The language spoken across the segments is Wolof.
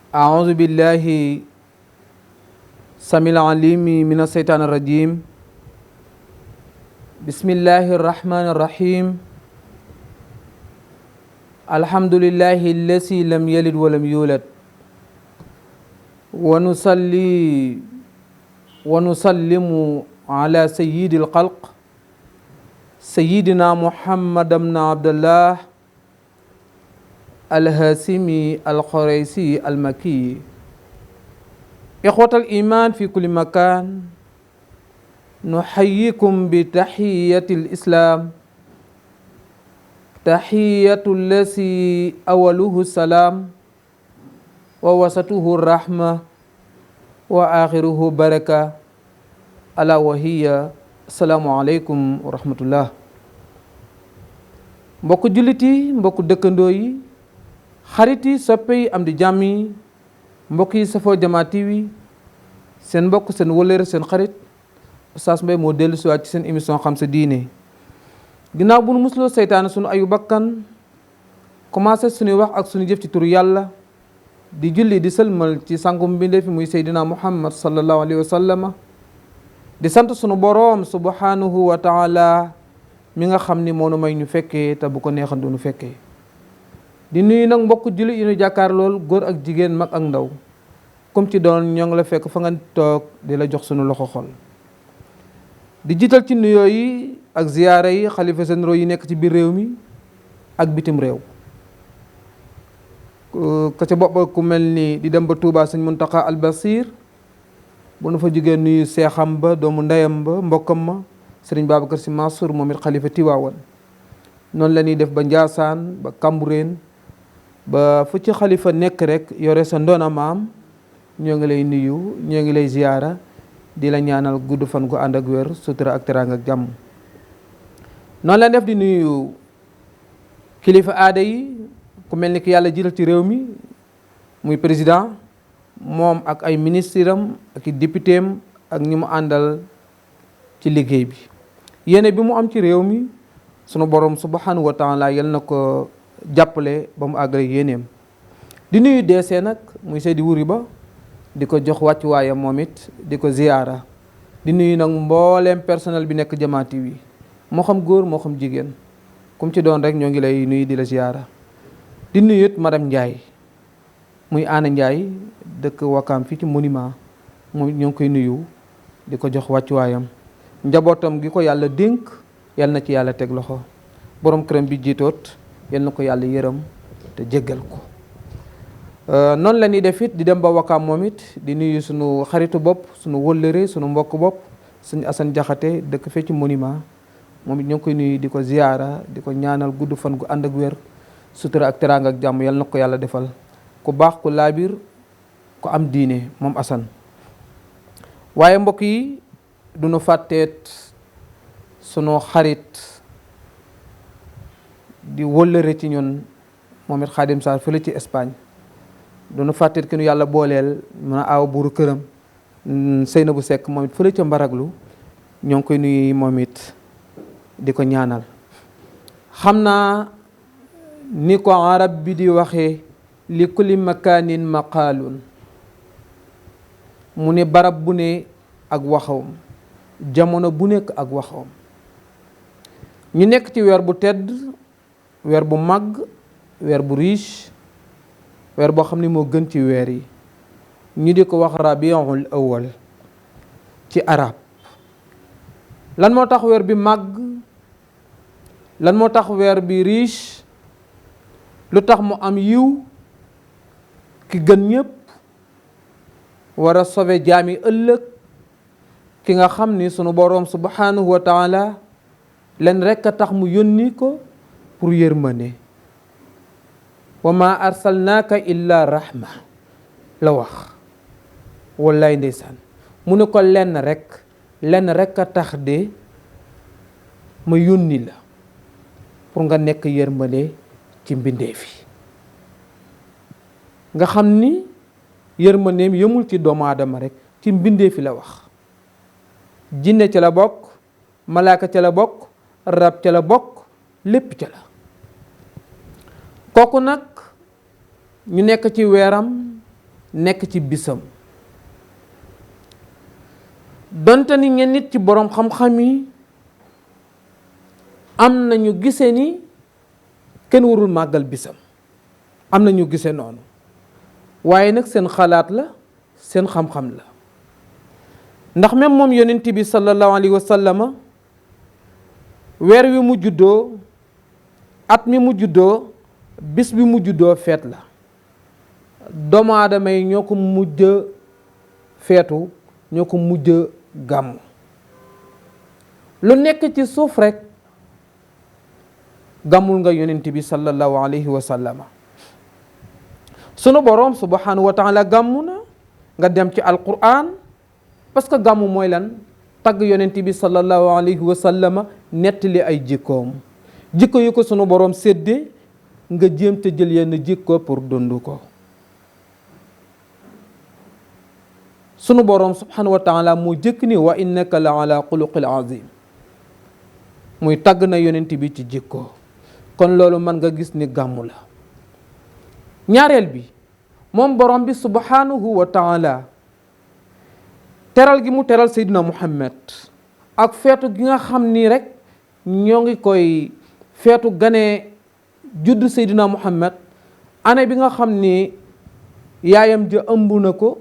أعوذ بالله السميع العليم من الشيطان الرجيم. بسم الله الرحمن الرحيم. الحمد لله الذي لم يلد ولم يولد ونصلي ونسلم على سيد الخلق سيدنا محمد بن عبد الله الهاشمي القريشي المكي. إخوة الإيمان في كل مكان، نحييكم بتحية الإسلام، تحية الذي أوله السلام ووسطه الرحمة وآخره بركة، ألا وهي السلام عليكم ورحمة الله. mbokk jullit yi, mbokk dëkkandoo yi, xarit yi, soppe yi, am di jàmm yi, mbokk yi safoo Jamaa TV, seen mbokk, seen wëllëre, seen xarit Oustaz Mbaye moo dellu siwaat ci seen émission xam sa diine. ginnaaw bu nu musloo seytaane sunu ayu bakkan, commencé suñuy wax ak suñu jëf ci turu yàlla, di julli di sëlmal ci sangum mbindéef fi muy Seydina Muhammad sallallahu alayhi wa sallama, di sant sunu boroom subhanahu wa taala mi nga xam ni moo nu may ñu fekkee te bu ko neexan du nu fekkee. di nuyu nag mbokk jullit yi ñu jàkkaar lool, góor ak jigéen, mag ak ndaw, comme ci doon ñoo ngi la fekk fa nga toog di la jox sunu loxo xol. di jiital ci nuyoo yi ak ziyaara yi xalifa généraux yi nekk ci biir réew mi ak bitim réew. ka ca bopp ku mel ni di dem ba Touba sëñ Muntaqa al Basir, bu nu fa jógee nuyu seexam ba, doomu ndeyam ba, mbokkam ma sëriñ Babacar Sy Mansour, moom it xalifa Tiwaawan. noonu la ñuy def ba Njaasaan, ba Kambureen, ba fu ci xalifa nekk rek yore sa ndoona maam, ñoo ngi lay nuyu, ñoo ngi lay ziyaara, di la ñaanal gudd fan gu ànd ak wér, sutura ak teraanga ak jàmm. noonu la def di nuyu kilifa aada yi, ku mel ni ki yàlla jiital ci réew mi muy président, moom ak ay ministre am ak i député am ak ñi mu àndal ci liggéey bi. yéene bi mu am ci réew mi sunu borom subhanahu wa taala yal na ko jàppale ba mu àggale yéeneem. di nuyu deesee nag muy Seydi Wuri Ba, di ko jox wàccuwaayam moom it, di ko ziyaara. di nuyu nag mbooleem personnel bi nekk Jamaa TV, moo xam góor moo xam jigéen, kum ci doon rek ñoo ngi lay nuyu di la ziyaara. di nuyu it madame Ndiaye muy Aana Ndiaye dëkk Wakaam fii ci monument, moom ñoo ngi koy nuyu di ko jox wàccuwaayam. njabootam gi ko yàlla dénk yal na ci yàlla teg loxo, borom këram bi jiitoot yal na ko yàlla yërëm te jéggal ko. noonu la ñuy def it di dem ba Wakaam moom it di nuyu sunu xaritu bopp, sunu wëllëre, sunu mbokk bopp suñu Assane Jaxate dëkk fii ci monument, moom it ñoo ngi koy nuyu di ko ziyaara, di ko ñaanal gudd fan gu ànd ak wér, sutura ak teraanga ak jàmm yal na ko yàlla defal. ku baax, ku laabir, ku am diine moom Assane. waaye mbokk yi du nu fàtteet sunu xarit di wëllëre ci ñun moom it Xaadim Sarr fële ci Espagne. du nu fàtteet ki nu yàlla booleel mun a aaw buuru këram Seynabou Seck, moom it fële ca Mbaraglu, ñoo ngi koy nuyu moom it di ko ñaanal. xam naa ni ko arab bi di waxee, li kulli makaanin maqaalun, mu ne barab bu ne ak waxawam, jamono bu nekk ak waxawam. ñu nekk ci weer bu tedd, weer bu màgg, weer bu riche, weer boo xam ne moo gën ci weer yi, ñu di ko wax rabiul awwal ci arab. lan moo tax weer bi màgg, lan moo tax weer bi riche, lu tax mu am yiw, ki gën ñëpp, war a sauver jaami ëllëg, ki nga xam ni sunu boroom subhanahu wa taala leen rekk a tax mu yónni ko pour yërmande. wa ma arsalnaaka illa rahma la wax. wallaay ndeysaan, mu ne ko lenn rekk a tax de ma yónni la pour nga nekk yërmande ci mbindeef yi. nga xam ni yërmandeem yëmul ci doomu aadama rek, ci mbindeef yi la wax. jinne ca la bokk, malaaka ca la bokk, rab ca la bokk, lépp ca la. kooku nag ñu nekk ci weeram nekk ci bisam. donte ni ñenn nit ci boroom xam-xam yi am nañu gise ni kenn warul màggal bisam, am na ñu gise noonu, waaye nag seen xalaat la, seen xam-xam la. ndax même moom yonent bi sallallahu alayhi wa sallama weer wi mu juddoo, at mi mu juddoo, bis bi mu juddoo feet la. doomu aadama yi ñoo ko mujj feetu, ñoo ko mujj gàmmu. lu nekk ci suuf rekk gàmmul nga yonent bi sallallahu alayhi wa sallama. sunu boroom subhanahu wa taala gàmmu na. nga dem ci alquran, parce que gàmmu mooy lan? tagg yonent bi sallallahu alayhi wa sallama, nettali ay jikkoom, jikko yu ko sunu boroom séddee, nga jéem te jël yenn jikko pour dund ko. sunu boroom subhanahu wa taala moo jëkk ni wa innaka la ala xuluqil azim, muy tagg na yonent bi ci jikko. kon loolu mën nga gis ni gàmmu la. ñaareel bi, moom borom bi subhanahu wa taala teral gi mu teral Seydina Muhammad ak feetu gi nga xam ni rek ñoo ngi koy feetu ganee juddu Seydina Muhammad, année bi nga xam ni yaayam ja ëmb na ko,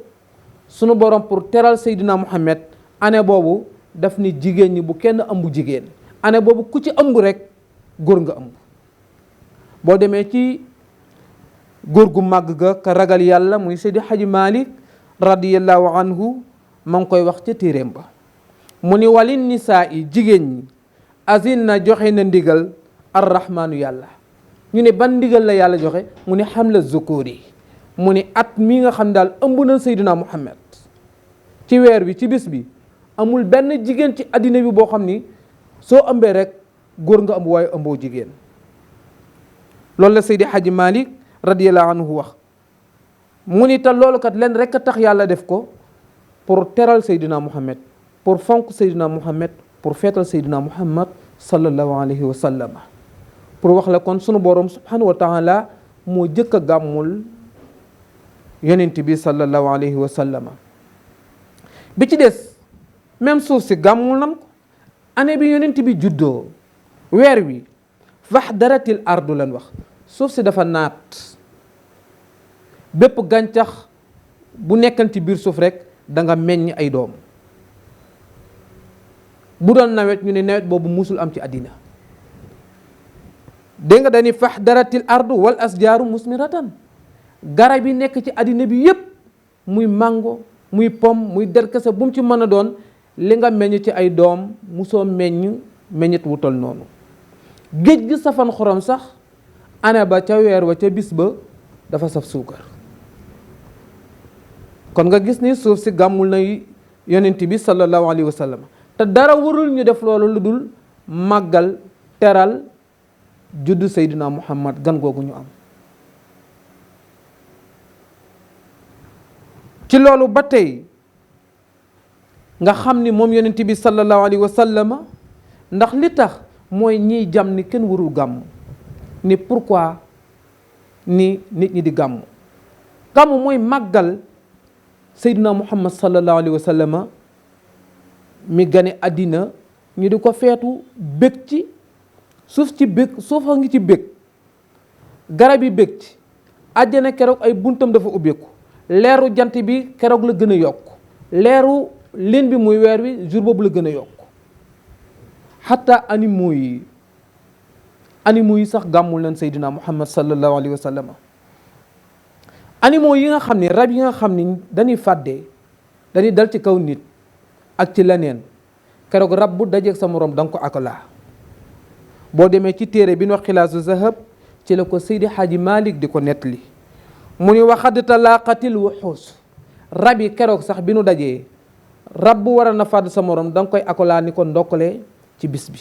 sunu borom pour teral Seydina Muhammad, année boobu daf ni jigéen ñi bu kenn ëmb jigéen. année boobu ku ci ëmb rek góor nga ëmb. boo demee ci góor gu màgg ga ka ragal yàlla muy Seydi Hadji Malick radiyallahu anhu, ma ngi koy wax ca téeréem ba, mu ni walin nisaa yi jigéen ñi azin na joxe na ndigal arrahmaanu yàlla. ñu ne ban ndigal la yàlla joxe? mu ni hamla zukuri, mu ni at mi nga xam daal ëmb na Seydina Muhammad ci weer bi, ci bis bi, amul benn jigéen ci àddina bi boo xam ni soo ëmbee rek góor nga ëmb, waaye ëmboo jigéen. loolu la Seydi Hadji Malick radiyallahu anhu wax. mu ni te loolu kat leen rek a tax yàlla def ko, pour teral Seydina Muhammad, pour fonk Seydina Muhammad, pour feetal Seydina Muhammad sallallahu alayhi wa sallam. pour wax la kon sunu boroom subhanahu wa taala moo jëkk a gàmmul yonent bi sallallahu alayhi wa sallam. bi ci des, même suuf si gàmmul nan ko. année bi yonent bi juddoo, weer wi fahdaratil ardu lan wax, suuf si dafa naat. bépp gàncax bu nekkan ci biir suuf rek da nga meññ ay doom. bu doon nawet ñu ne nawet boobu musul am ci àddina. dégg nga dañuy fahdaratil ardu wal asjaaru musmiratan, garab yi nekk ci àddina bi yépp, muy mango, muy pomme, muy derkase, bu mu ci mën a doon, li nga meññ ci ay doom musoo meññit wu tol noonu. géej gi safan xorom sax, année ba ca weer wa ca bis ba dafa saf suukar. kon nga gis ni suuf si gàmmul na yonent bi sallallahu alayhi wa sallam. te dara warul ñu def loolu lu dul màggal, teral juddu Seydina Muhammad, gan googu ñu am. ci loolu ba tey nga xam ni moom yonent bi sallallahu alayhi wa sallam, ndax li tax mooy ñiy jam ni kenn warul gàmm, ni pourquoi ni nit ñi di gàmm. gàmm mooy màggal Seydina Muhammad sallallahu alayhi wa sallam mi gane àddina, ñu di ko feetu, bég ci, suuf ci bég, suufa ngi ci bég, garab yi bég ci, àjjana keroog ay buntam dafa ubbeeku, leeru jant bi keroog la gën a yokk, leeru lin bi muy weer wi jour boobu la gën a yokk. xataa animaux yi sax gàmmul leen Seydina Muhammad sallallahu alayhi wa sallam. animaux yi nga xam ni, rab yi nga xam ni dañuy fàddee, dañuy dal ci kaw nit ak ci leneen, keroog rab bu dajeeg sa moroom da nga ko akalaa. boo demee ci téere bi ñu wax xilaasu zahab, ci la ko Seydi Hadji Malick di ko nettali, mu ni waxad talaqatil wuxuus, rab yi keroog sax bi nu dajee, rab bu war a na fàdd sa moroom da nga koy akalaa ni ko ndokkale ci bis bi,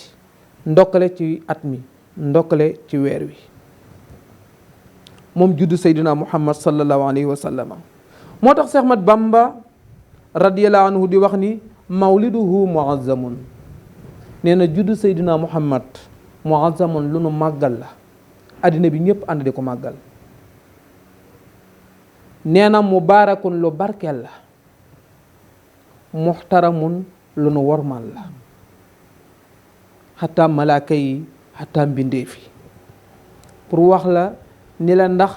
ndokkale ci at mi, ndokkale ci weer wi. moom juddu Seydina Muhammad sallallahu alayhi wa sallam. moo tax Seex Ahmad Bamba radiyallahu anhu di wax ni mawliduhu muazzamun, nee na juddu Seydina Muhammad muazzamun, lu nu màggal la, àddina bi ñëpp ànd di ko màggal. nee na mubaarakun lu barkeel la, muxtaramun lu nu wormal la, xataa malaaka yi xataa mbindeef yi. pour wax la ni la ndax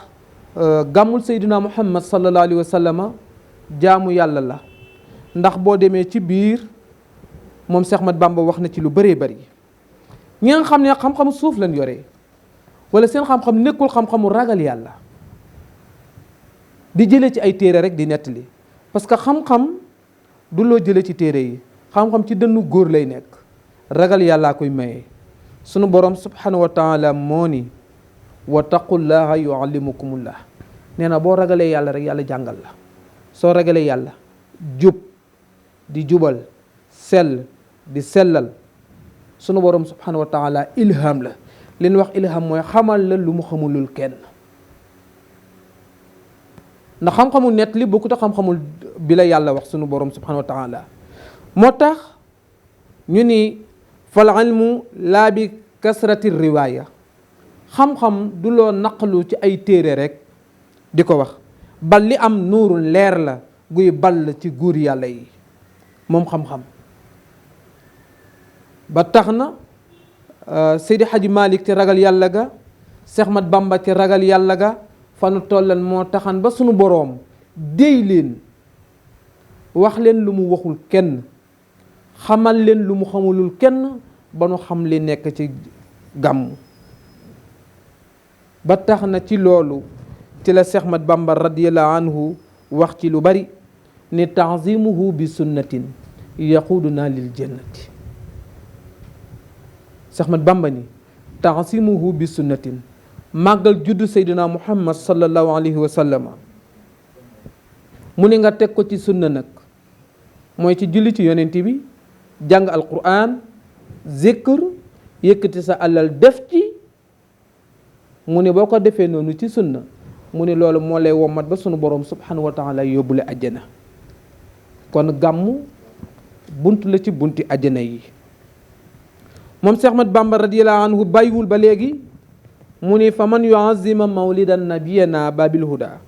gàmmul Seydina Muhammad sallallahu alayhi wa sallama jaamu yàlla la. ndax boo demee ci biir moom Seex Ahmad Bamba wax na ci lu bëree bëri. ñi nga xam ne xam-xamu suuf lañ yore wala seen xam-xam nekkul xam-xamu ragal yàlla, di jëlee ci ay téere rek di nettali, parce que xam-xam du loo jëlee ci téere yi, xam-xam ci dënnu góor lay nekk. ragal yàllaa koy maye. sunu borom subhanahu wa taala moo ni wa taqullaha yuallimukumullah. nee na boo ragalee yàlla rek yàlla jàngal la. soo ragalee yàlla jub di jubal, sell di sellal, sunu borom subhanahu wa taala ilham la. li ñu wax ilham mooy xamal la lu mu xamulul kenn. ndax xam-xamul net li bokkut ak xam-xamul bi la yàlla wax sunu borom subhanahu wa taala. moo tax ñu ni fal ilmu laa bi kasrati riwaaya. xam-xam du loo naqalu ci ay téere rek di ko wax, bal li am nuurul leer la guy ball ci guur yàlla yi moom xam-xam. ba tax na Seydi Hadji Malick ci ragal yàlla ga, Seex Ahmad Bamba ci ragal yàlla ga, fanu tollan moo taxan ba sunu boroom déy leen, wax leen lu mu waxul kenn, xamal leen lu mu xamulul kenn, ba nu xam li nekk ci gàmmu. ba tax na ci loolu ci la Seex Ahmad Bamba radiyallahu anhu wax ci lu bari ni ta'zimuhu bi sunnatin yaquduna lil jannati. Seex Ahmad Bamba ni ta'zimuhu bi sunnatin, màggal juddu Seydina Muhammad sallallahu alayhi wa sallama, mu ni nga teg ko ci sunna nag, mooy ci julli ci yonent bi, jàng alquran, zikr, yëkkati sa alal def ci. mu ni boo ko defee noonu ci sunna, mu ni loolu moo lay wommat ba sunu borom subhanahu wa taala yóbbule àjjana. kon gàmmu bunt la ci bunti àjjana yi. moom Seex Ahmad Bamba radiyallahu anhu bàyyiwul ba léegi, mu ni fa man yuazima mawlidan nabiyana babil huda.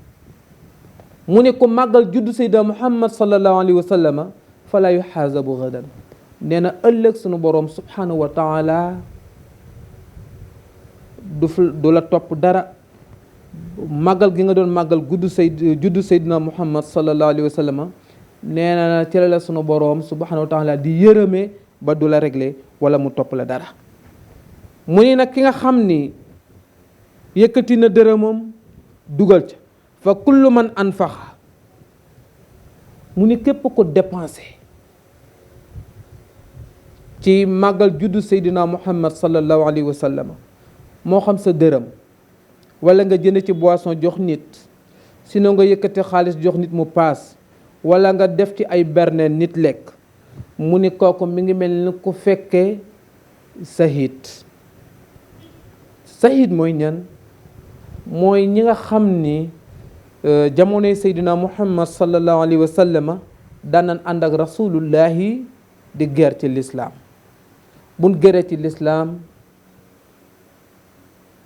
mu ni ku màggal juddu Seydina Muhammad sallallahu alayhi wa sallama fala yuxaasabu gadan. nee na ëllëg sunu borom subhanahu wa taala du la topp dara. màggal gi nga doon màggal juddu Seydina Muhammad sallallahu alayhi wa sallama, nee na ci la sunu borom subhanahu wa taala di yërëme ba du la réglé wala mu topp la dara. mu ni nag ki nga xam ni yëkkati na dërëmam dugal ca, fa kullu man anfaqa, mu ni képp ko dépensé ci màggal juddu Seydina Muhammad sallallahu alayhi wa sallam, moo xam sa dërëm wala nga jënd ci boisson jox nit, sinon nga yëkkati xaalis jox nit mu paas, wala nga def ci ay berne nit lekk, mu ni kooku mi ngi mel ni ku fekkee sahid. sahid mooy ñan? mooy ñi nga xam ni jamonoy Seydina Muhammad sallallahu alayhi wa sallama daanan ànd ak rasulullahi di guerre ci lislaam. buñ gëree ci lislaam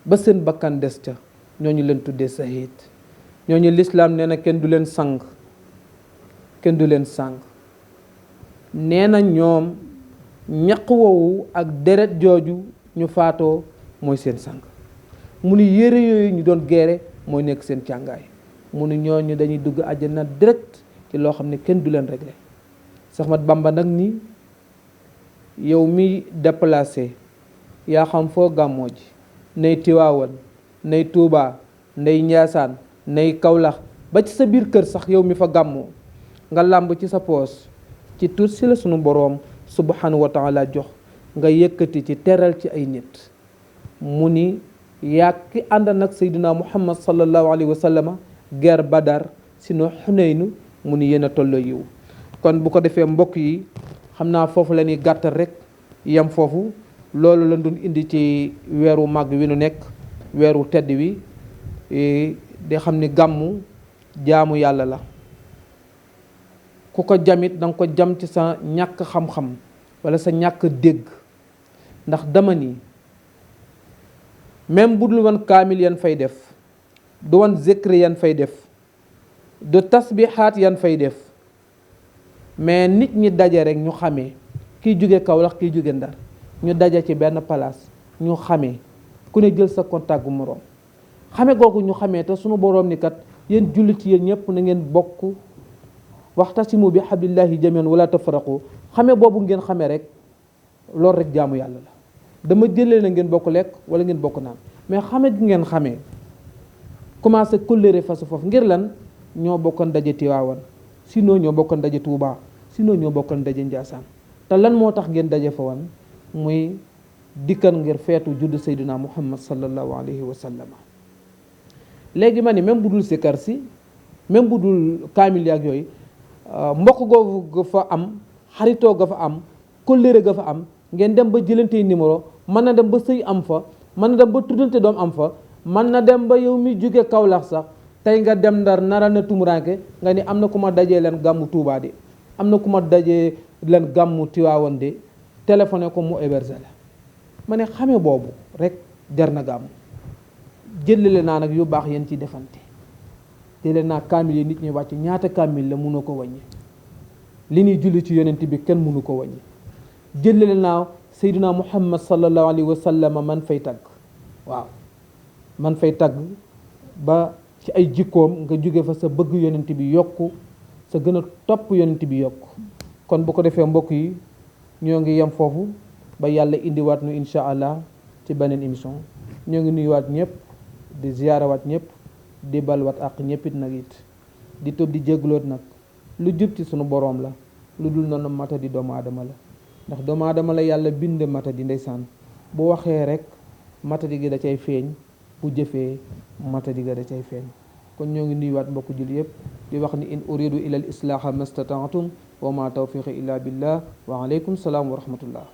ba seen bakkan des ca, ñooñu leen tuddee sahid. ñooñu lislaam nee na kenn du leen sang, kenn du leen sang. nee na ñoom ñaq woowu ak deret jooju ñu faatoo mooy seen sang. mu ni yére yooyu ñu doon geere mooy nekk seen càngaay. mu ni ñooñu dañuy dugg àjjana direct ci loo xam ne kenn du leen réglé. Seex Ahmad Bamba nag ni yow mi déplacé, yaa xam foo gàmmoo ji, nay Tiwaawan, nay Tuubaa, nay Njaasaan, nay Kawlax, ba ci sa biir kër sax yow mi fa gàmmoo, nga làmb ci sa poos ci tuut si la sunu boroom subhanahu wa taala jox, nga yëkkati ci teral ci ay nit. mu ni yaa ki ànd nag Seydina Muhammad sallallahu alayhi wa sallama guerre Badar sino Xunaynu, mu ni yéen a tolloo yiw. kon bu ko defee mbokk yi, xam naa foofu la ñuy gàttal rek yam foofu. loolu la doon indi ci weeru màgg wi nu nekk, weeru tedd wi, di xam ni gàmmu jaamu yàlla la. ku ko jamit danga ko jam ci sa ñàkk xam-xam wala sa ñàkk dégg. ndax dama ni même bu dul woon kaamil yan fay def, du woon zikri yan fay def, du tasbihaat yan fay def, mais nit ñi daje rek ñu xamee kiy jóge Kaolack kiy jóge Ndar ñu daje ci benn place ñu xamee ku ne jël sa contact gu moroom xame googu ñu xamee te sunu boroom ni kat yéen jullit yéen ñëpp na ngeen bokk waxtasimu bi hablillahi jamian wala tafarraqu. xame boobu ngeen xamee rek loolu rek jaamu yàlla la. dama jëlee na ngeen bokk lekk wala ngeen bokk naan, mais xame gi ngeen xamee commencé kóllëre fasu foofu ngir lan ñoo bokkoon daje Tiwaawan, sinon ñoo bokkoon daje Tuubaa, sinon ñoo bokkoon daje Njaasaan. te lan moo tax ngeen daje fa wan muy dikkan ngir feetu juddu Seydina Muhammad sallallahu alayhi wa sallam. léegi ma ni même bu dul sikar si, même bu dul kaamil ak yooyu, mbokk googu ga fa am, xaritoo ga fa am, kóllëre ga fa am, ngeen dem ba jëlante numéro, mën na dem ba sëy am fa, mën na dem ba tuddante doom am fa, mën na dem ba yow mi jóge Kaolack sax tey nga dem Ndar nara na tumuraanke nga ni am na ku ma dajee leen gàmmu Tuubaa de, am na ku ma dajee leen gàmmu Tiwaawan de, téléphoné ko mu hébergé la. ma ne xame boobu rek jar na gàmmu. jëlale naa nag yu baax yéen ci defante, jëlee naa kaamil yi nit ñi wàcc ñaata kaamil la mënoo ko wàññi, li ñuy julli ci yonent bi kenn mënu ko wàññi. jëlale naa Seydina Muhammad sallallahu alayhi wa sallam man fay tagg, waaw man fay tagg ba ci ay jikkoom nga jóge fa sa bëgg yonent bi yokku, sa gën a topp yonent bi yokku. kon bu ko defee mbokk yi ñoo ngi yem foofu ba yàlla indiwaat nu insha allah ci beneen émission. ñoo ngi nuyuwaat ñëpp di ziyaarawaat ñëpp di balwaat ak ñëppit nag it di tëb di jégloot nag lu jub ci sunu boroom la, lu dul noonu mata di doomu aadama la. ndax doomu aadama la yàlla bind mata di ndeysaan, bu waxee rek mata di gi da cay feeñ, bu jëfee mata di ga da cay feeñ. kon ñoo ngi nuyuwaat mbokku jul yëpp di wax ni in uridu ila al islaaha mastata'tum wa ma tawfiqi illa billah wa alaykum salaam wa rahmatullah.